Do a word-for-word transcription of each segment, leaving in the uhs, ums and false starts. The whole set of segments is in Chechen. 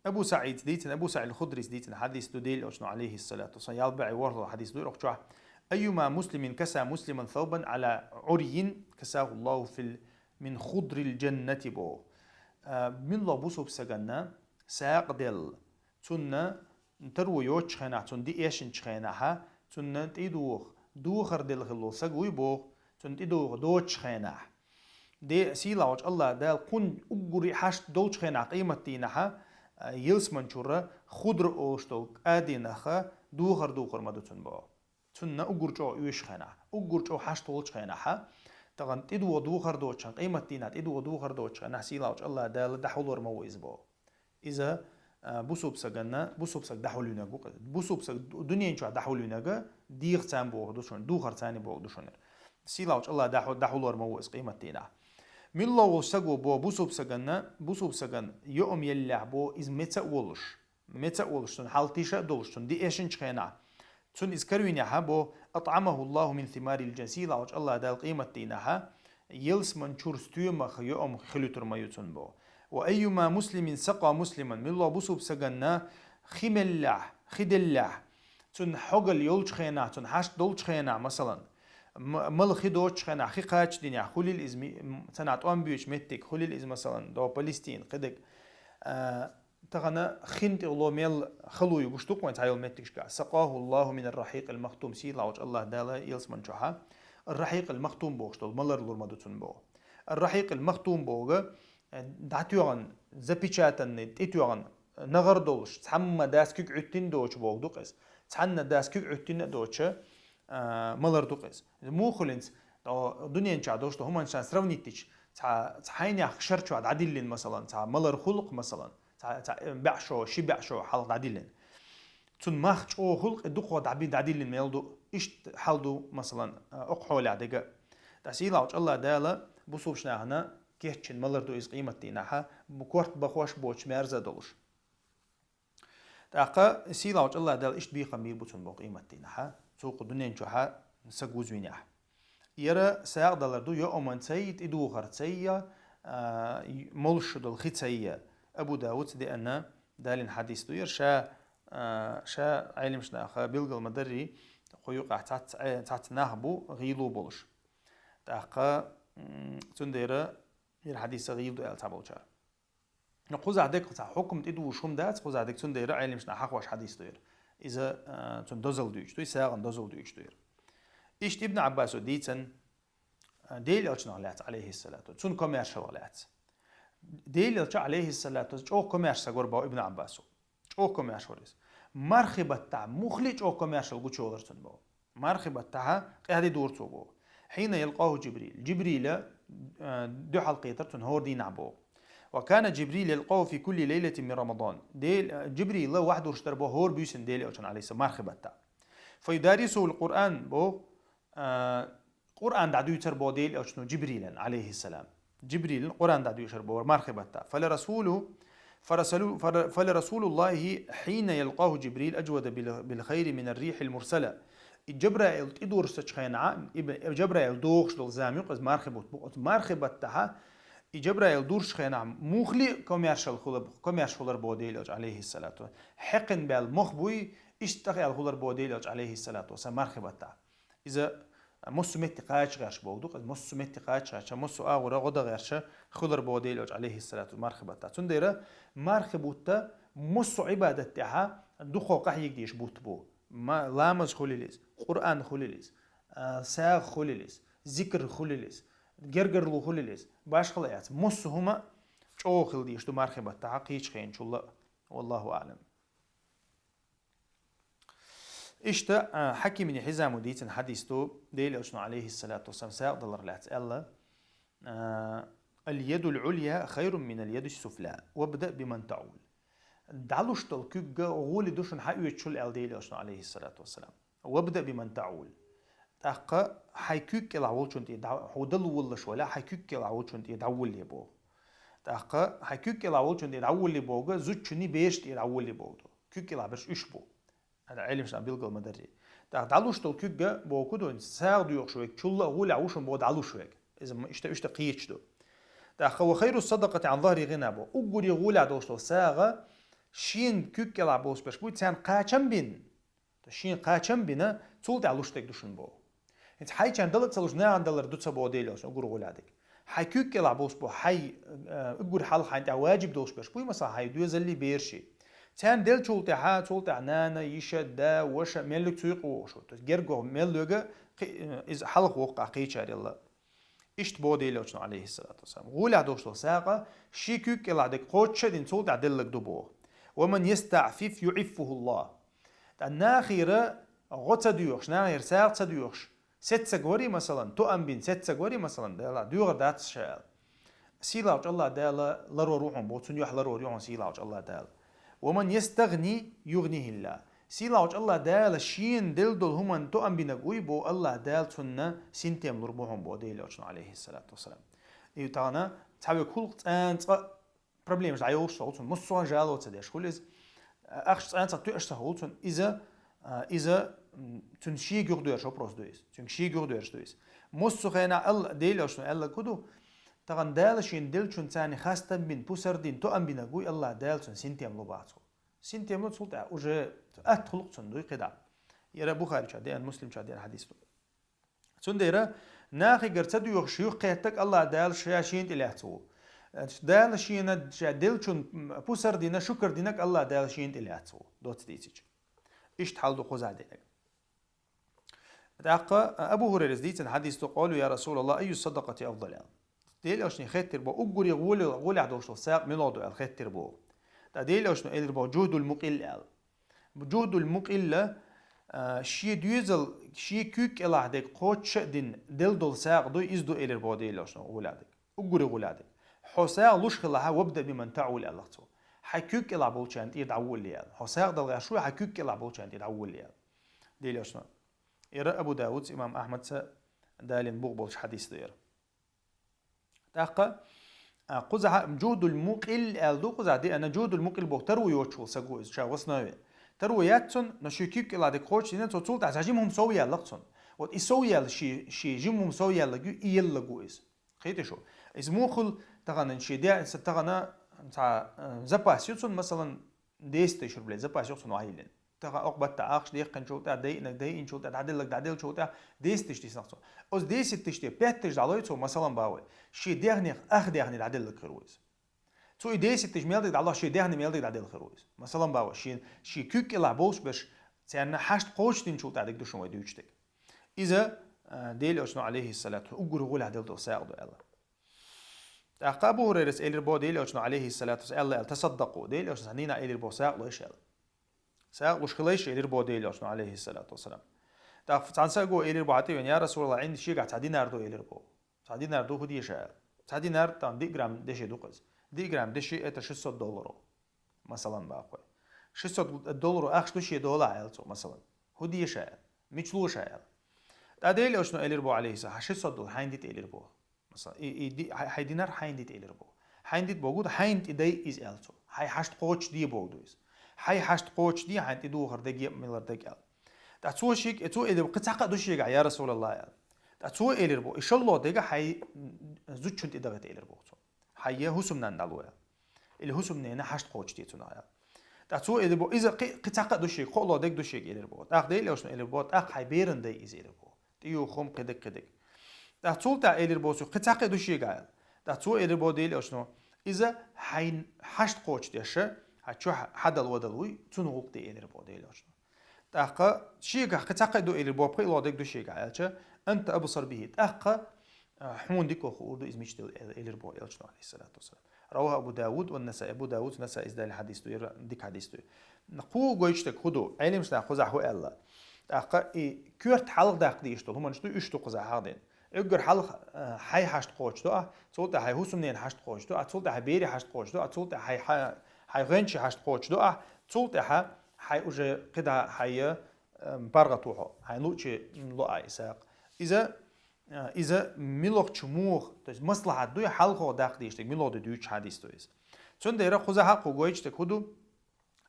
Абу СаӀид дийцина, Абу СаӀид Худрис дийцина хьадис ду Делан Элчано, алейхиссалату вассалам, ялбаӀи ворхӀлагӀа хьадис ду ирхчохь: «أيما مسلم كسا مسلما ثوبا على عري كساه الله في ال- من خضر الجنة», бо. А, милла бусуб саганна сагӀа делла, цунна таро йоцчу хенахь, цунна диэшинчу хенахьа, цунна тӀедуха, духар делла хилла саг вуй боху, цунна тӀедуха доцчу хенахь. Де, сийлахьчу Аллах Дала кхунна уггури хьашт долчу хенахь къематдийнахьа, а, ялсманчура худра олуш долу кӀадинаха духар духар ма ду цунна боху. Цунна уггур чӀогӀа оьшуш хенахь, уггур чӀогӀа хьашт волчу хенахьа, тахана тӀедуха духар доцчу хенахь, къематдийнахь тӀедуха духар доцчу хенахь, сийлахьчу Аллах Дала дӀахьулор ма ву иза боху. Иза, а, бусуб саганна, бусуб саг дӀахьулвинарг ву-кх. Бусуб саг ду-, дуьнен чохь дӀахьулвинарг, дехар царна боху ду шуна, духар царна боху ду шуна. Сийлахьчу Аллах дӀахьу-, дӀахьулор ма ву иза къематдийнахь. Милла волу саг ву бо, бусуб сагана, бусуб сагана йоам еллехь бо, иза меца а волуш, меца а волуш, цунна хьал тиша а долуш, цунна диэшинчу хенахь, цунна иза каравинехьа бо, «أطعمه الله من ثمار الجنة», сийлахьчу Аллах Дала къематдийнахьа, ялсманчура стоьмах йоам хилуьйтур ма ю цунна бо. «وأيما مسلم سقى مسلما», милла бусуб саганна хи меллехь, хи деллехь, цунна хьогал йолчу хенахь, цунна хьашт долчу хенахь, масалан, м-, мала хи доцчу хенахь, хи кхача динехь, хуьлийла иза ми-, м-, цхьана тӀом боьчу меттиг, хуьлийла иза, масалан, до Палестина, кхидерг, а, тахана хин тӀехула мел хало ю гуш ду-кх вайн цхьайолу меттигашкахь. «سقاه الله من الرحيق المختوم», сийлахьчу Аллах Дала ялсманчохьа, «الرحيق المختوم» бохуш долу малар лур ма ду цунна боху. «الرحيق المختوم» боху, э, дӀатоьхна, запечатанный, тӀетоьхна, нагӀар долуш, цхьамма дас куьг Ӏуьттина доцу боху ду-кх иза. Цхьанна дас куьг Ӏуьттина а доцу, а, малар ду-кх иза. Иза муха хуьлу хӀинца, о, дуьнен чохь долуш долу хӀуманаш сравнить дича, цхьа, цхьа хьайнех шар чохь дӀадиллина, масалан, цхьа малар хуьлу-кх, масалан, цхьа, цхьа бӀе шо, ши бӀе шо хьалха дӀадиллина. Цунна мах чӀогӀа хуьлу-кх, и дукхох дӀаби-, дӀадиллина мел ду, иштта хьал ду, масалан, а, окху хьолехь дерг а. Ткъа сийлахьчу Аллах Дала бусулба нахана кечйина малар ду иза къематдийнахьа, бу-, корта бахош боцуш мерза а долуш. ТӀаккха сийлахьчу Аллах Дала иштта бекхам бийр бу цунна боху къематдийнахьа, цу кху дуьнен чохьа саг вузвинехь. Яра сагӀа далар ду, йоаман цай, тӀедухар цай, а, молуш шу долу хи цай. Абу Давуд деана далийна хьадис ду яра, ша, а, ша Ӏеламнаха билгал ма дарри, кху юкъахь цхьацца, э, цхьацца нах бу гӀийла болуш. ТӀаккха, м, цундела яра хьадис гӀийла ду аьлла цхьаболчара. Но кхузахь дерг цхьа хьукум тӀедужуш хӀума дац, кхузахь дерг цундела Ӏеламнаха хьахош хьадис ду яра. Иза, а, цунна дозалла дуьйцуш ду, и сагӀан дозалла дуьйцуш ду яра. Иштта Ибн Ӏаббасо дийцина, а, Делан Элчанах лаьцна, алейхиссалату, цунна комаьршаллах лаьцна. Делан Элча, алейхиссалату, чӀогӀа комаьрша саг вара боху Ибн Ӏаббасо. ЧӀогӀа комаьрша вара иза. Мархи баттахь муххале а чӀогӀа комаьршалла гучуйолура цунна боху. Мархи баттахьа къаьхьа дуьйцур цо боху. «حين يلقاه جبريل», Джибрила, а, дуьхьал кхетар цунна хӀора дийнахь боху. «وكان جبريل يلقاه في كل ليلة من رمضان». Дел-, а, Джибрила вахьдурш дара боху хӀора буьйсанна Делан Элчанна, алейхиссалам, мархи баттахь. «فيدارسه القرآن», боху, а, Къуръан дӀадуьйцура боху Делан Элчано Джибрилан, алейхиссалам. Джибрилан Къуръан дӀадуьйшура боху мархи баттахь. «فلرسول، فرسول، فر-، فلرسول الله حين يلقاه جبريل أجود بال-، بالخير من الريح المرسلة». И Джабраил тӀедурсучу хенахь, и б-, Джабраил дохуш долу зама юкъа иза мархи бутт бу. Оцу мархи баттахьа, и Джабраил дурсучу хенахь, муххале а комаьршалла хула-, комаьрша хулар боху Делан Элча, алейхиссалату. Хьекхина баьлла мох буй, иштта тӀехъяьлла хулар боху Делан Элча, алейхиссалату вассалам, мархи баттахь. Иза массо а метте кхача гӀерташ боху ду-кх, иза массо а метте кхача гӀерташ, массо а агӀора гӀо дан гӀерташ хилар боху Делан Элча, алейхиссалату, мархи баттахь. Цундела мархи бутт массо а Ӏибадат тӀехьа дукхох къахьега дезаш бутт бу. Ма-, ламаз хуьлийла иза, Къуръан хуьлийла иза, а, сагӀа хуьлийла иза, зикр хуьлийла иза, гергарло хуьлийла иза, башхала а яц. Массо а хӀума чӀогӀа хила дезаш ду мархи баттахьа кхечу хенчул а. Валлаху аълам. Иштта, а, Хьаким ибн Хьизамо дийцина хьадис ду, Делан Элчано, алейхиссалату вассалам, сагӀа далар лаьцна аьлла, а: «اليد العليا خير من اليد السفلى، وابدأ بمن تعول». ДӀалуш долу куьг гӀоли ду шуна хьаоьцучул аьлла Делан Элчано, алейхиссалату вассалам. «وابدأ بمن تعول». ТӀаккха хьайн куьг кӀелахь волчунна тӀе дӀа-, хьо далла воллуш валахь, хьайн куьг кӀелахь волчунна тӀе дӀаволале боху. ТӀаккха хьайн куьг кӀелахь волчунна тӀе дӀаволале боху, зудчунний бераш тӀе дӀаволале боху. Куьг кӀелахь берш уьш бу. Ӏеламнаха билгал ма дарри. ТӀаккха дӀалуш долу куьг боху ду, сагӀа доьхуш верг, чул а гӀолехь ву шуна боху дӀалуш верг. Иза ма иштта, иштта кхеташ ду. ТӀаккха «وخير الصدقة عن ظهر غنى» боху. Уггаре гӀолехь долуш долу сагӀа, шен куьг кӀелахь болуш берш буй, царна кхачам бина. То есть шен кхачам бина, цул тӀаьхьа луш дерг ду шуна боху. ХӀинца хьайчарна дала а ца луш, нахана далар ду ца боху Делан Элчано, уггар гӀолехь дерг. Хьайн куьг кӀелахь болуш бу, хьайн, э, уггар хьалха хьайна тӀехь ваджиб долуш берш буй, масала, хьайн доьзаллий, бераший. Царна деллачул тӀаьхьа, цул тӀаьхьа нана, йиша, да, ваша, мел юха цу юкъа вогӀуш ву. То есть герга ваха мел вега, кхи-, э, иза хьалха воккху кхечарелла. Иштта боху Делан Элчано, алейхиссалату вассалам. ГӀолехь долуш долу сагӀа, шен куьг кӀелахь дерг кхочуш а дина, цул тӀаьхьа деллаг ду боху. «Ва ман ястаӀфиф юӀиффуху Аллах». ТӀа нахера гӀо ца доьхуш, нахера сагӀа ца доьхуш, сеццаг вари, масалан, тоам бина сеццаг вари, масалан, Дала доьхур дац ша аьлла. Сийлахьчу Аллах Дала ларор ву хьуна боху, цунна юьхь ларор ю хьуна Сийлахьчу Аллах Дала. «Ва ман ястагӀни югӀнихиллах». Сийлахьчу Аллах Дала шена делла долу хӀуманна тоам бинарг вуй боху, Аллах Дала цунна синтем лур бу хьуна боху Делан Элчано, алейхиссалату вассалам. И тахана цхьа век хӀуллакх цӀанцкъа проблемаш дӀайолуш ца хуьлу цунна, массо а жало ца деш хуьлу иза, ахча цӀанцкъа тоьаш ца хуьлу цунна, иза, а, иза, м, цуьнан шега юхадоьрзуш вопрос ду иза, цуьнга шега юхадоьрзуш ду иза. Массо а хенахь Алла, Делан Элчано аьлларг хӀун ду? Тахана Дала шена деллачунна царна хастам бина, пусар дина, тоам бинарг вуй, Аллах Дала цунна синтем лу боху цо. Синтем лу, цул тӀаьхьа уже атта хӀуллакх цунна дуй кхидӀа. Яра Бухарича деана, Муслимча деана хьадис ду. Цундела нахегара ца доьхуш юхакхеттарг Аллах Дала ша шена тӀе лаьцна ву. Дала шена ша деллачунна пусар дина, шукар динарг Аллах Дала шена тӀе лаьцна ву, доцца дийцича. Иштта хьал ду кхузахь динарг. ТӀаккха Абу Хурайрас дийцина хьадис ду: «Къалу, я Расулаллах, айю садакъати афдал?» аьлла. Делан Элчане хеттар боху, уггаре гӀоле-, гӀолехь долуш долу сагӀа мила ду аьлла хеттар боху. ТӀаккха Делан Элчано элира боху: «Жухдул мукъилл», аьлла. Жухдул мукъилла, а, шен доьзал, шен куьг кӀелахь дерг кхочуш а дина, делла долу сагӀа дуй, иза ду элира боху Делан Элчано гӀолехь дерг. Уггаре гӀолехь дерг. Хьо сагӀа луш хилахь, «вабда биман таӀул», аьлла цо. Хьайн куьг кӀелахь болчарна тӀера дӀаволале аьлла. Хьо сагӀа дала гӀерташ вуй, хьайн куьг кӀелахь болчарна тӀера дӀаволале аьлла. Делан Элчано. Яра Абу Давудца, имам Ахмадца далийна боху болчу хьадис ду яра. ТӀаккха, а, кхузахь жухдул мукъилл аьлла ду, кхузахь деана, жухдул мукъилл боху таро йоцуш волу саг ву иза, ша в основе. Таро яц цунна, но шен куьг кӀелахь дерг кхочуш дина, цо цул тӀаьхьа цхьа жима хӀума сов яьлла-кх цунна. Вот и сов яьлла, шен, шен жима хӀума сов яьлларг ю, и елларг ву иза. Кхетий шу? Иза муха хуьлу тахана шен де-, са тахана цхьа, э, запас ю цунна, масалан, десять тысяч рублей запас ю цунна вайиллина. Тахана окху баттахь ахча дехкинчул тӀаьхьа, дайинарг дайинчул тӀаьхьа, дӀаделларг дӀаделлачул тӀаьхьа, десять тысяч дисна цо. Оцу десять тысяч тӀе пять тысяч дӀалой цо, масалан, боху вай. Шен даьхнех ах даьхни дӀаделларг хир ву иза. Цо и десять тысяч мел дерг дӀалой, шен даьхни мел дерг дӀаделла хир ву иза. Масалан, боху вай, шен, шен куьг кӀелахь болуш берш, царна хьашт кхочушдинчул тӀаьхьа дерг ду шуна вай дуьйцуш дерг. Иза, а, Делан Элчано, алейхиссалату, уггаре гӀолехь делла долу сагӀа ду аьлла. ТӀаккха Абу Хурайрас элира боху Делан Элчано, алейхиссалату вассалам, аьлла аьлла, тасаддакъу, Делан Элчано цхьа динар элира боху, сагӀа лойша аьлла. СагӀа луш хилайша элира боху Делан Элчано, алейхиссалату вассалам. ТӀаккха цхьана саго элира боху хьан тӀе веана: «Я Расулаллах, Ӏинда шегахь цхьа динар ду», элира боху. «Цхьа динар ду, хӀун де ша?» аьлла. «Цхьа динар, там, диъ грамм деши ду-кх иза. Диъ грамм деши, это шестьсот долларов». Масалан, боху вай. «Шестьсот долларов ахча ду шен долахь», аьлла цо, масалан. «ХӀун де ша?» аьлла. «Мича ло ша?» аьлла. ТӀаккха Делан Элчано элира боху, алейхиссалам: «Хьан шестьсот доллар хьайна дита», элира боху. Масалан, и, и ди-, хьай, хьай динар хьайна дита элира боху. Хьайна дита боху ду, хьайна тӀе дай иза аьлла цо. Хьайн хьашт кхочушде боху ду иза. Хьайн хьашт кхочушде, хьайна тӀедухур дерг, мелар дерг аьлла. ТӀаккха цо шега, цо элира боху: «Кхин цхьаккха а ду шегахь, я Расулаллах», аьлла. ТӀаккха цо элира боху: «И шолгӀа дерг хьайн зудчун тӀе дахийта», элира боху цо. «Хьайн хӀусамнанна дӀало», аьлла. «Или хӀусамненан хьашт кхочушде цунах», аьлла. ТӀаккха цо элира боху: «Иза кхин, кхин цхьаккха а ду шега, кхоалгӀа дерг ду шега», элира боху. ТӀаккха Делан Элчано элира боху: «ТӀаккха хьайн беран дай иза», элира боху. ТӀеюху хӀума, кхидерг, кхидерг. ТӀаккха цул тӀаьхьа элира боху цо: «Кхин цхьаккха а ду шега», аьлла. ТӀаккха цо элира боху Делан Элчано: «Иза хьайн хьашт кхочушдеш, хьайн чу хьадала вадала вуй, цунна гӀуллакх де», элира боху Делан Элчано. ТӀаккха шегахь кхин цхьаккха а ду элира боху, пхи ло дерг ду шегахь аьлча, «Анта абсар бихи», тӀаккха, а, хьуна дика хуур ду иза мича ду, элира боху Элчано, алейхиссалату вассалам. Раваху Абу Давуд ва Насаи. Абу Давуд, Насаис далийна хьадис ду, яра дика хьадис ду. Кху гойтуш дерг хӀун ду? Ӏелимаш наха кхузахь хӀун аьлла? ТӀаккха и коьрта хьалха даккха дезаш долу хӀуманаш ду, уьш ду кхузахь хьахдина. Уггар хьалха, а, хьайн хьашт кхочушдо ахь, цул тӀаьхьа хьайн хӀусамненан хьашт кхочушдо ахь, цул тӀаьхьа хьайн берийн хьашт кхочушдо ахь, цул тӀаьхьа хьайн, хьайн гӀоьнчийн хьашт кхочушдо ахь, цул тӀаьхьа хьайн уже кхидӀа хьайн, а, паргӀат ву хьо, хьайн луъчи ло ахь и сагӀа. Иза, а, иза муьлхачу муха, то есть маслахьат дуй, хьалхо даккха дезаш дерг муьлха ду дуьйцуш хьадис ду иза. Цундела кхузахь кху гойтуш дерг хӀун ду?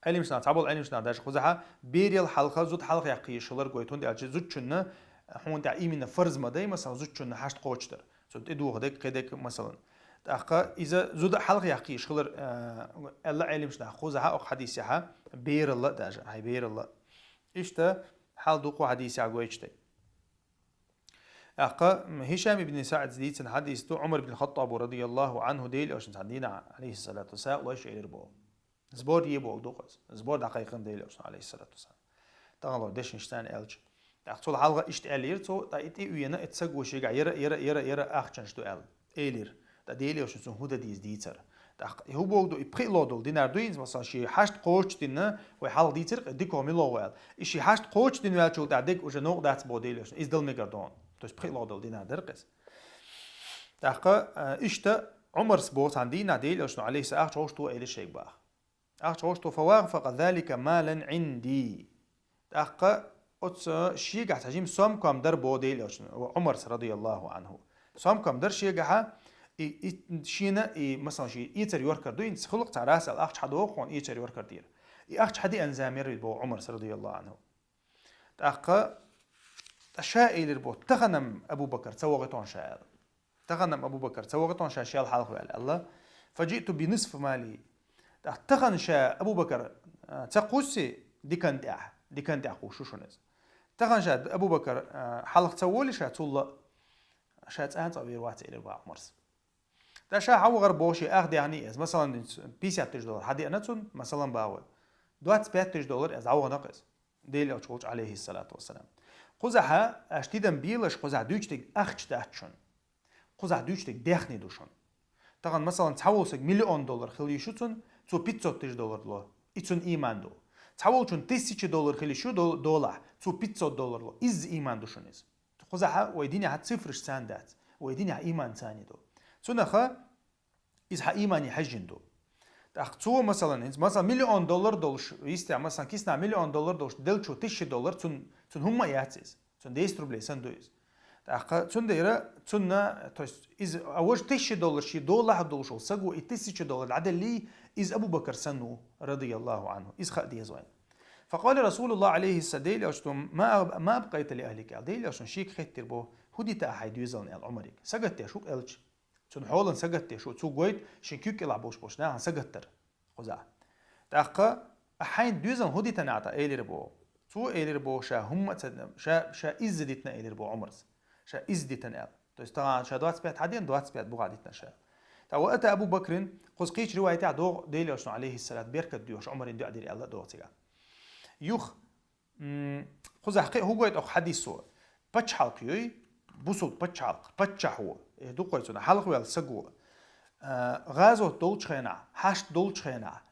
Ӏелимаш наха, цхьаболу Ӏелимаш наха даже кхузахь берал хьалха зуда хьалха яккха езаш хилар гойту, хӀунда аьлча зудчунна хьуна тӀехь именно фарз ма дай, масалан, зудчунна хьашт кхочушдар. Цунна тӀедуха дерг, кхидерг, масалан. ТӀаккха иза зуда хьалха яхкийш хилар, а, аьлла Ӏелимаш нах, кхузахьа окх хьадисехьа, бералла даже, хьай бералла. Иштта хьал дукха хьадисехьа гойташ тӀай. ТӀаккха Хишам ибн СаӀд дийцина хьадис ду, Ӏумар ибн Хаттабу радияллаху анху Дела Элчан цхьан дийнахьа, алейхиссалату вассалам, лойш элир бо. Сбор е бо дукъаз. Сбор дӀакхайкхина Дела Элчан, алейхиссалату вассалам. Таханло дешнаш царна аьлча. ТӀаккха цул хьалха иштта аьллир цо, тӀа и тӀе уена, и ца гуш, ега яра, яра, яра, яра ахчанаш ду аьлла. Элир. ТӀа Дела Элчан цун хӀу да дийз дийцар. ТӀаккха и хӀу богу ду, и пхи ло дол динар ду инз, масала, ши хьашт кхочу динна, вай хьалха дийцар, дикко мило ваьл. И ши хьашт кхочу дин ваьлчул тӀа дег уже новкъ дац бо Дела Элчан, из дал мегар дон. То есть пхи ло дол динар дар къес. ТӀаккха, а, иштта Ӏумарс бо цхьан дийнахьа Дела Элчан, алейхиссалам, ахча гӀошту элир шейг бах. Ахча гӀошту фавафака залика малан инди. ТӀаккха оцу шегахь цхьа жим сомкам дар бо Дела Элчан, ва Ӏумарс радияллаху анху. Сомкам дар шегахьа, и, и, шена, и, масалан, ши ийцар йоркар ду, инца хулакъ цхьа расал ахча хьадоху хьуна ийцар йоркар дийр. И ахча хьадиан замер бо Ӏумарс радияллаху анху. ТӀаккха, тӀа ша элир бо, таханам Абу Бакар ца вогӀитон ша аьлла. Таханам Абу Бакар ца вогӀитон ша шел хьалха ваьлла аьлла. Фаджиъту би нисф мали. ТӀаккха тахан ша Абу Бакар, а, ца кхусси дикан тӀехь, дикан тӀехь кхушу шуна иза. Тахан ша Абу Бакар, а, хьалха ца воли ша цулла, ша цӀан цӀа вер вац элир бо Ӏумарс. ТӀа ша хьавагӀар боху ши ах дехни эз, масалан, пятьдесят тысяч доллар хьадеана цун, масалан, багӀой. Двадцать пять тысяч доллар эз хьавагӀана къез. Дела Элча волчу, алейхиссалату вассалам. Кхузахьа, аш тидам белаш, кхузахь дуьйчу диг ахча дац шун. Кхузахь дуьйчу диг дехни ду шун. Тахан, масалан, цхьа волсаг миллион доллар хила йиш ю цун, цо пятьсот тысяч доллар ло. И цун иман ду. Цхьа волчун тысяча доллар хила йиш ю дол-, долахь, цо пятьсот доллар ло. Изза иман ду шун иза. Кхузахьа вай динехьа цифраш царна дац, вай динехьа иман царна ду. Цунаха иза хьан имане хьаьжжина ду. ТӀаккха цо, масалан, хӀинца, масалан, миллион доллар долуш, йистехь, масалан, киснахь миллион доллар долуш, делчо тысяча доллар, цун, цун хӀумма а яц иза. Цун десять рублей санна ду иза. ТӀаккха цундела цунна, то есть, иза, а важа тысяча доллар ши долахь долуш волу саго и тысяча доллар дӀаделлий, иза Абу Бакар санна ву, радияллаху анху. Иза хаа деза вайн. Факъала Расулуллах, алейхиссалам, Дела Элчано, ма аб-, ма абкъайта ли ахлика, аьлла, Дела Элчано шега хеттира бо, хӀу дита ахьа хьайн доьзална, аьлла, Ӏумариг. Сагатдеш ву элча. Цунна хьолан сагатдеш ву, цо гойту шен куьг кӀелахь болуш болчу нахана сагатдар. Кхузахь. ТӀаккха, ахьа хьайн доьзална хӀу дитана ахьа тӀа элира боху. Цо элира боху, ша хӀумма а ца, ша, ша изза дитина элира боху Ӏумарс. Ша изза дитина аьлла. То есть, тахана ша двадцать пять хьадеана, двадцать пять бухахь дитина ша. ТӀа ва ата Абу Бакрин, кхуза кхечу ривайтехь догӀу, Дела Элчано, алейхиссалат, беркат доьхуш, Ӏумарин дуьа дира аьлла а догӀу цигахь. Юха, м, кхузахь кхин а хӀу гойту окху хьадисо? Пачхьалкх юй, бусулба пачхьалкх, паччахь ву. Э, дукхой цунна хьалха ваьлла саг ву. А, гӀазот долчу хенахь, хьашт долчу хенахь,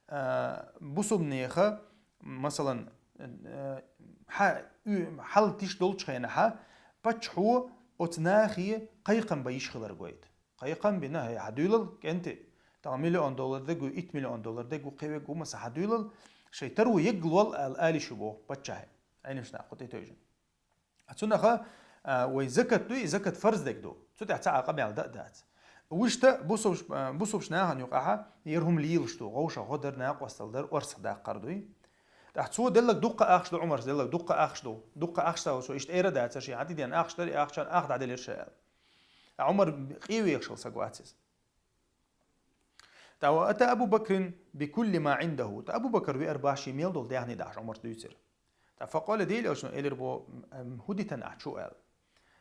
а, бусулбанеха, масалан, э, хьа-, уь-, хьал тиш долчу хенахьа, паччахьо оцу нахе кхайкхам бан йиш хилар гойту. Кхайкхам бина, хӀей, хьан дуьйлал, кӀентий, тахана миллион доллар дерг ву, итт миллион доллар дерг ву, кхевег ву, маса хьан дуьйлал, шайн таро егга лол аьлла, али шу боху паччахье. Ӏеламаш нах кху тӀе тевжина. Цунаха, а, вай закат дуй, и закат фарз дерг ду. Цу тӀехь цхьа а къамел дан а дац. Вуьшта бусулб-, а, бусулбчу нахана юкъахьа, яра хӀума лелаш ду, гӀовша гӀо дар, накъостал дар, орцах даккхар дуй. ТӀаккха цо деллаг дуккха ахча ду, Ӏумарс деллаг дуккха ахча ду, дуккха ахча ца волчо, иштта эра дацара шен, хьан тиден ахча дари, ахчан ах дӀаделира ша аьлла. Ткъа Ӏумар къе вехаш хила саг вац иза. ТӀаккха ва ата Абу Бакрин бикулли ма Ӏиндаху. ТӀаккха Абу Бакр веар баш шен мел долу дехний дахьаш Ӏумарс дуьйцира. ТӀаккха факъала Дела Элчано элира бо, м, хӀу дитан ахь чу аьлла.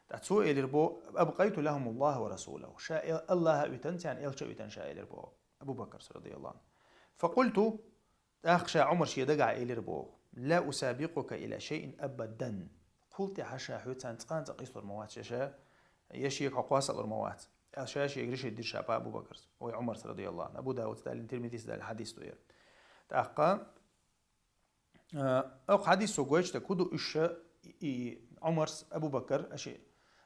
ТӀаккха цо элира бо, абкъайту лахумуллаха ва расулаху. Ша Эл-, Аллаха а витан, царна элча а витан ша элира бо Абу Бакрс, радияллаху анху. Факъульту, тӀаккха ша Ӏумар шен дагахь элира боху: «Ла усабикъука ила шайин абадан». Кхул тӀаьхьа ша хьоьцан цкъа а цкъа къисталур ма вац, ша, я шега хьо кхоссалур ма вац. Аьлла ша шега решить дира ша Абу Бакарс, ой, Ӏумарс, радияллаху анху. Абу Даудс далин, Тирмидис далин хьадис ду яра. ТӀаккха, а, окху хьадисо гойтуш дерг хӀу ду, уьш ша, и, и, Ӏумарс, Абу Бакар, аша,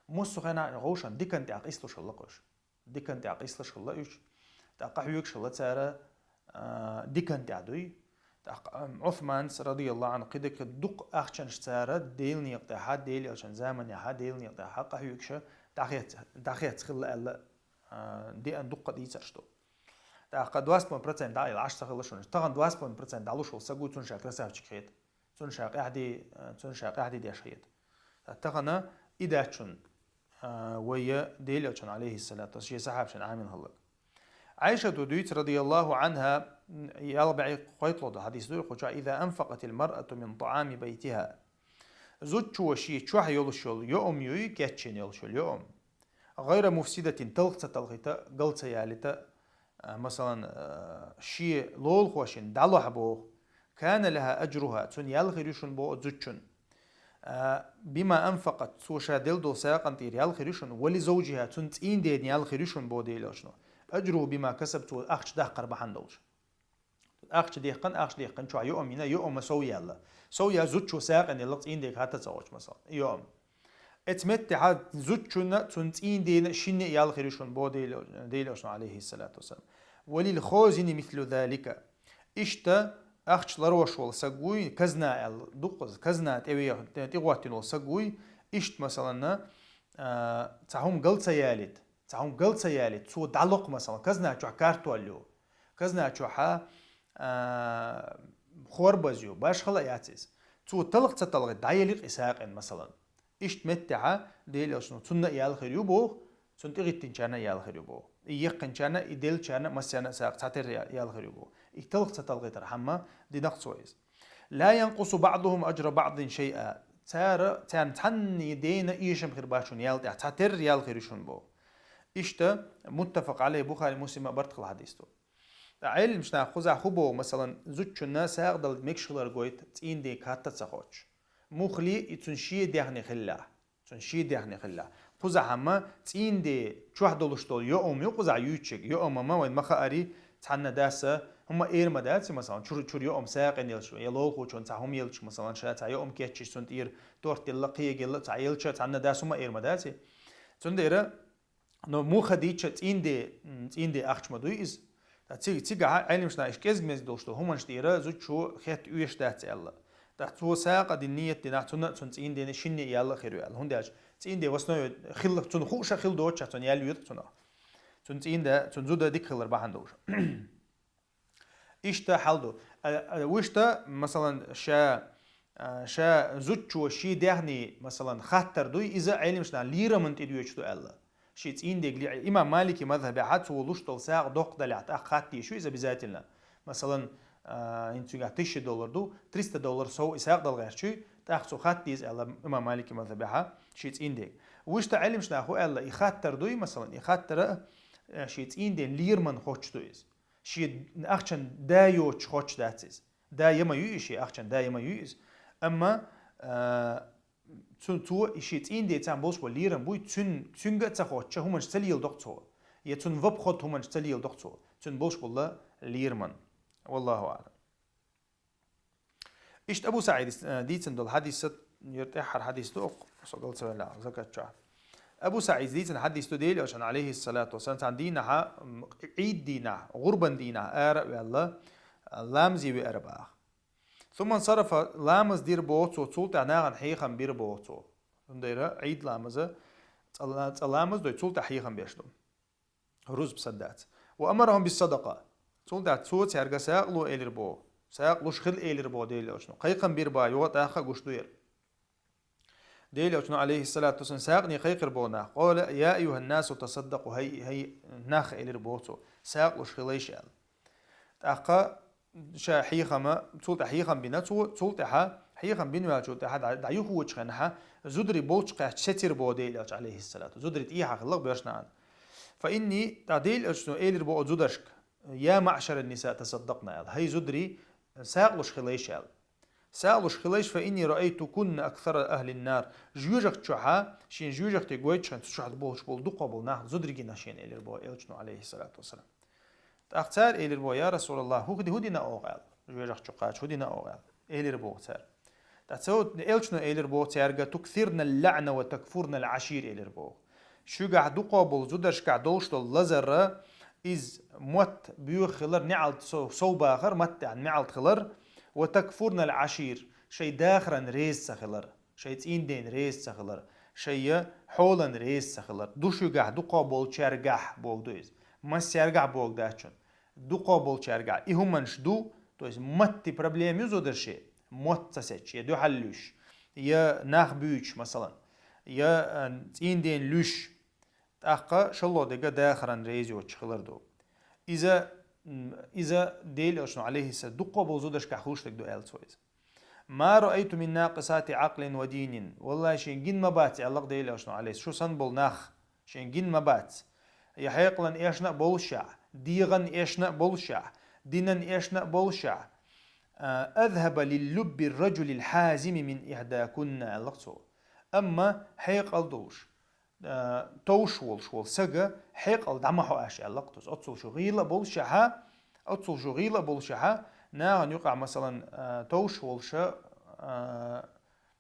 массо а хенахь гӀовшан дикан тӀехь къисталуш хилла кхуш. Дикан тӀехь къисталуш хилла уьш. ТӀаккха хьоьгуш хилла цара, а, дикан тӀехь дуй. ТӀаккха, ам, Ӏусманс, радияллаху анху, кхидерг дукха ахчанаш цара Делан некъа тӀехьа, Делан Элчан заманехьа, Делан некъа тӀехьа къахьоьгуша дӀахец-, дӀахец хилла аьлла, а, деана дуккха дийцарш ду. ТӀаккха два с половиной процент дӀа а йилла, Ӏаш ца хилла шуна. Тахана два с половиной процент дӀалуш волу саг ву, цунна ша красавчик хета. Цунна ша къаьхьди, цунна ша къаьхьди деш хета. Тахана и даьчун, а, вайя Делан Элчан, алейхиссалату вассалам, шен сахьабашна Ӏамин хӀаллаг. Ӏайшата дуьйцу, радияллаху Ӏанха, ялх бӀе кхойтталгӀа хьадис ду кху чохь: «إذا أنفقت المرأة من طعام بيتها». Зудчо шен чохь йолуш йолу йоам юй, кечйина йолуш йолу йоам. «غير مفسدة», талх ца талхийта, гал ца ялийта, а, масалан, а, шен лулахошна дӀалохь боху. «كان لها أجرها», цунна ял хир ю шуна боху зудчун. А, «بما أنفقت», цо ша делла долу сагӀан тӀера ял хир ю шуна, «ولزوجها», цунна цӀийндена ял хир ю шуна боху Делан Элчано. «أجره بما كسب», цо ахча даккхар бахьана долуш. Ахча дехкан, ахча дехкан чохь йоам йина, йоам сов яьлла. Сов яьлла зудчо сагӀина елла цӀийнден хатта ца хоьттуш, масалан, йоам. Эцу меттехь зудчунна, цунна цӀийндена, шинна а ял хир ю шуна боху Делан Элчано, алейхиссалату вассалам. «وللخازن مثل ذلك». Иштта ахча ларъеш волу саг вуй, казна аьлла ду-кх иза, казна тӀе ве-, тӀе гӀоттийна волу саг вуй, иштта, масалан, а, цхьа хӀума гал ца ялийта, цхьа хӀума гал ца ялийта, цо дӀалокху, масалан, казна чохь картоль ю, казна чохь, а, хорбаз ю, башхала а яц иза. Цо талх ца талхийта дӀаели-кх и сагӀина, масалан. Иштта меттехь Делан Элчано цунна а ял хир ю боху, цунна тӀегӀиттинчарна а ял хир ю боху. И еккхинчарна, и деллачарна, массарна а сагӀа цхьатерра я-, ял хир ю боху. И талх ца талхийтархьама дина-кх цо иза. «لا ينقص بعضهم أجر بعض شيئا». Цара, царна цхьанна дена эшам хир бац шуна ял тӀехь, цхьатерра ял хир ю шуна боху. Иштта, муттафакъ Ӏалайхи, Бухари, Муслима барт хилла хьадис ду. Ткъа Ӏеламнаха кхузахь хӀун боху, масалан, зудчунна сагӀа дала мегаш хилар гойту цӀийнден хатта ца хоьттуш. Муххале и цуьнан шен даьхни хиллехь. Цуьнан шен даьхни хиллехь. Кхузахь-м цӀийнден чохь долуш долу йоам ю кхузахь юьйцург. Йоам-м вайна ма хаарий, цхьанна дас хӀума эр ма дац, масалан, чуьра, чуьра йоам сагӀина елча, я лулахочунна цхьа хӀума елча, масалан, ша цхьа йоам кечйича, цунна тӀера торт елла, кхин елла, цхьа елча, цхьанна дас хӀума эр ма дац. Цундела, но муха дийцча цӀийнден, м, цӀийнден ахча ма дуй иза. Ткъа ци-, цигахь Ӏеламнаха иштта кӀезиг-мезиг долуш долу хӀуманаш тӀера зудчо хетта оьшуш дац аьлла. Ткъа цо сагӀа дина ният динехь, цунна а, цуьнан цӀийндена шинна а ял хир ю аьлла. ХӀунда аьлча цӀийнден в основе хилла, цунна хууш а хилла доцуш, цунна ял йоьду-кх цунах. Цуьнан цӀийнда, цуьнан зуда дика хилар бахьана долуш. Иштта хьал ду. А, а, вуьшта, масалан, ша, а, ша зудчо шен даьхни, масалан, хаттар дуй, иза Ӏеламнаха лерамна тӀедоьдуш ду аьлла. Шен цӀийндега ле-, имам Малики мазхабехь цо луш долу сагӀа доккха далехь, тӀаккха хатта дезаш ю иза обязательно. Масалан, а, хӀинца цигахь тысяча доллар ду, триста доллар сов и сагӀа дала гӀерташ ю, тӀаккха цо хатта деза аьлла имам Малики мазхабехь шен цӀийндега. Вуьшта Ӏеламнаха хӀун аьлла, и хаттар дуй, масалан, и хаттар а, э, шен цӀийнден лерамна хоьттуш ду иза. Шен ахчан да йоцуш хоьттуш дац иза. Да я ма юй иза, шен ахчан да я ма юй иза. Амма, а, цу-, цо и шен цӀийнден цхьаьна болуш болу лерам буй, цуьн-, цуьнга а ца хоьттуш, хӀуманаш ца леладо-кх цо. Я цунна в обход хӀуманаш ца леладо-кх цо. Цуьнан болуш болу лерамна. Валлаху аӀлам. Иштта Абу СаӀида, э, дийцина долу хьадис, яра тӀаьххьара хьадис ду-кх, со гал ца велахь, закат чохь. Абу СаӀида дийцина хьадис ду, Делан Элчано, алейхиссалату вассалам, цхьана дийнахь, м, Ӏийд дийнахь, гӀурбан дийнахь ара а ваьлла, ламазе веара боху. «ثم انصرف», ламаз дира боху цо, цул тӀаьхьа нахана хьехам бира боху цо. Цундела Ӏийд ламаза цкъа ла-, цкъа ламаз дой, цул тӀаьхьа хьехам беш ду. Рузба санна дац. «وأمرهم بالصدقة». Цул тӀаьхьа цо цаьрга сагӀа ло элира боху. СагӀа луш хила элира боху Делан Элчано. Кхайкхам бира боху, юха тӀаккха гуш ду яра. Делан Элчано, алейхиссалату вассалам, сагӀане кхайкхира боху нах. «قال يا أيها الناس تصدقوا», хӀай, хӀай нах, элира боху цо, сагӀа луш хилайша аьлла. ТӀаккха ша хьехама, цул тӀаьхьа хьехам бина цо, цул тӀаьхьа хьехам бина ваьллачул тӀаьхьа дӀа-, дӀаюхавочу хенахь, зударий болчу кхаьчча сецира боху Делан Элча, алейхиссалату. Зударий тӀехьа хилла-кх боьрша нахана. «فإني», тӀаккха Делан Элчано элира боху зударшка: «يا معشر النساء تصدقن», аьлла. ХӀай зударий, сагӀа луш хилайша аьлла. СагӀа луш хилайша, «فإني رأيتكن أكثر أهل النار». Жоьжахати чохь, шен жоьжахати гойтучу хенахь, цу чохь болуш болу дукхах болу нах зударий гина шена, элира боху Элчано, алейхиссалату вассалам. ТӀаккха цара элира боху: «Я Расулаллах, хӀу-, хӀун дина оха?» аьлла. Жоьжахати чу кхача хӀун дина оха аьлла. Элира боху цара. ТӀаккха цо, Элчано элира боху цаьрга: «تكثرن اللعن وتكفرن العشير», элира боху. Шуьгахь дукхах болу зударшкахь долуш долу лазар, иза мотт боьха хилар, неӀалт со-, сов бахар, маттехь неӀалт хилар, «وتكفرن العشير», шайн дахаран реза ца хилар, шайн цӀийнден реза ца хилар, шайн хьолан реза ца хилар. Ду шуьгахь дукхах болчаьргахь боху ду иза. Массаьргахь боху дац шуна. Дукхах болчаьргахь и хӀуманаш ду, то есть матти проблема ю зударши, мотт ца сецча, я дуьхьал луьйш, я нах буьйцуш, масалан, я, а, цӀийнден луьйш, тӀаккха шолгӀа дерг дахаран реза йоцуш хилар ду. Иза, м, иза Дела Элчано, алейхиссалам, дукха болу зудашкахь хуьлуш дерг ду аьлла цо иза. «Ма раайту мин накъисати акълин ва динин». Валлахи, шен гина ма бац, аьлла Дела Элчано, алейхиссалам, шу санна болу нах, шен гина ма бац. Я хьекъалан эшна а болушехь, дегӀан эшна а болушехь, динан эшна а болушехь. А, «Азхаба лиллубби раджулил хьазими мин ихдакунна», аьлла цо. Амма хьекъал долуш, а, товш волуш волу сага хьекъал дӀа ма хьо аша, аьлла кхуза. Оццул шу гӀийла а болушехьа, оццул шу гӀийла а болушехьа, нахана юкъахь, масалан, а, товш волуша, а,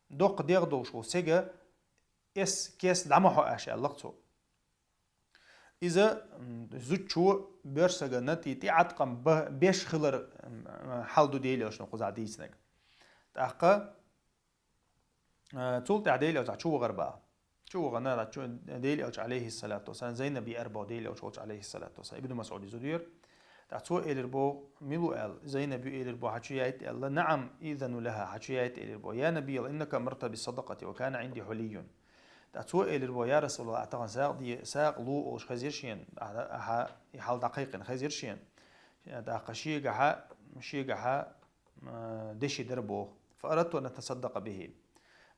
доккха дегӀ долуш волу сага эс кес дӀа ма хьо аша, аьлла цо. Иза, м, зудчо боьрша сагана тӀе тӀеӀаткъам ба-, беш хилар, м, хьал ду Дела Элчано кхузахь дийцинарг. ТӀаккха, а, цул тӀаьхьа Дела Элча чу вахара боху. Чу вахана, чу, Дела Элча, алейхиссалату вассалам, Зайнаб еара боху Дела Элча волчу, алейхиссалату вассалам. Ибн Масъуд иза дуьйра. ТӀаккха цо элира боху, мила ву аьлла, Зайнаб ю элира боху, хьан чу яйта аьлла, «Наам, изану лаха», хьан чу яйта элира боху. «Я Наби Аллах, иннака амартани бис-садакъати ва кана инди хьулийюн». ТӀаккха цо элира боху, «Я Расулаллах, ахь тахана сагӀа де-, сагӀа ло олуш хезира шена, ахьа, ахьа и хьал дӀакхайкхина хезира шена». ТӀаккха шегахьа, шегахьа, а, деши дара боху. «Фа арадту ан атасаддакъа бихи».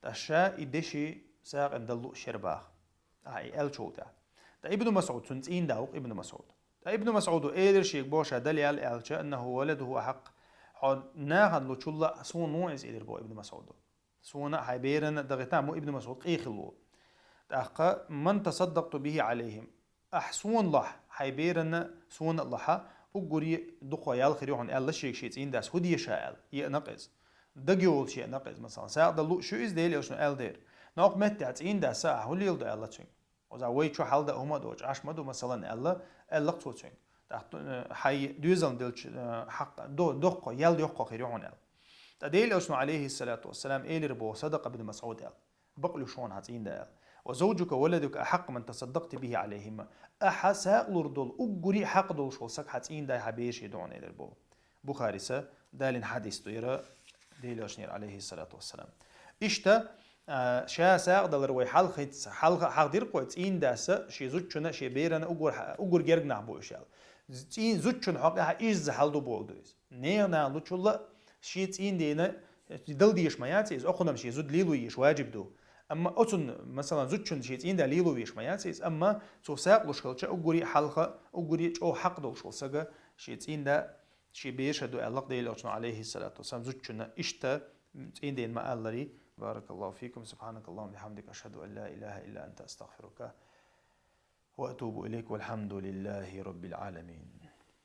ТӀаккха ша и деши сагӀина дала лууш яра боху. Ахьа и аьллачул тӀаьхьа. ТӀаккха Ибн Масъуд, цуьнан цӀийнда ву-кх Ибн Масъуд. ТӀаккха Ибн Масъуда элира шега боху, ша дала яьлла аьлча, «Аннаху валадуху ахьакъ». Хьо нахана лучул а суна ло иза элира боху Ибн Масъуда. Суна а, хьайн берана а дахийтахь ма Ибн Масъуд къехилла ву. ТӀаккха, «Ман тасаддакъту бихи алейхим». Ахь суна лахь, хьайн берана суна а лахьа, уггаре дукха ял хир ю хьуна аьлла шега шен цӀийндас, хӀун де ша аьлла, еана-кх иза. Дага йолуш еана-кх иза, масалан, сагӀа дала лууш ю иза, Дела Элчано аьлла дера. Но кху меттехь цӀийндас ахь хӀун леладо аьлла цуьнга. Оза вай чу хьал дан хӀума а доцуш Ӏаш ма ду, масалан, аьлла, аьлла-кх цо цуьнга. ТӀаккха, э, хьайн доьзална делча, э, хьакъ до-, доккха, ял йоккха хир ю хьуна аьлла. ТӀаккха Дела Элчано, алейхиссалату вассалам, элира боху, садакъа Ибн Масъуд аьлла. Бакъ луьйш хьуна хьан цӀийнда аьлла. «Ва завджука ва валадука ахьакъу ман тасаддакъти бихи алейхима». Ахьа сагӀа лур долу, уггаре а хьакъ долуш волу саг хьан цӀийнда, хьан бераш ду хьуна элира боху. Бухариса далийна хьадис ду иза, Дела Элчанера, алейхиссалату вассалам. Иштта, а, ша сагӀа далар вай хьалхица, хьалха, хьахдира-кх вай цӀийндаса, шен зудчунна, шен берана уггар, уггар герга нах бу уьш аьлла. ЦӀий-, зудчун хьокъехь изза хьал ду бохург ду иза. Нехан нахана лучул а шен цӀийндена дала дезаш ма яц иза, окхунна-м шен зуда лело езаш ваджиб ду. Амма оцунна, масалан, зудчунна шен цӀийнда лело везаш ма яц иза, амма цо сагӀа луш хилча, уггаре а хьалха, уггаре а чӀогӀа хьакъ долуш волу сага шен цӀийнда, шен бераш ду аьлла-кх Дела Элчано, алейхиссалату вассалам, зудчунна. Иштта цӀийндена ма-аллара. Баракаллаху фикум, субханакаллахумма ва бихамдика, ашхаду ан ла илаха илла анта, астагфирука ва атубу илейк, валхамду лиллахи раббил аламин.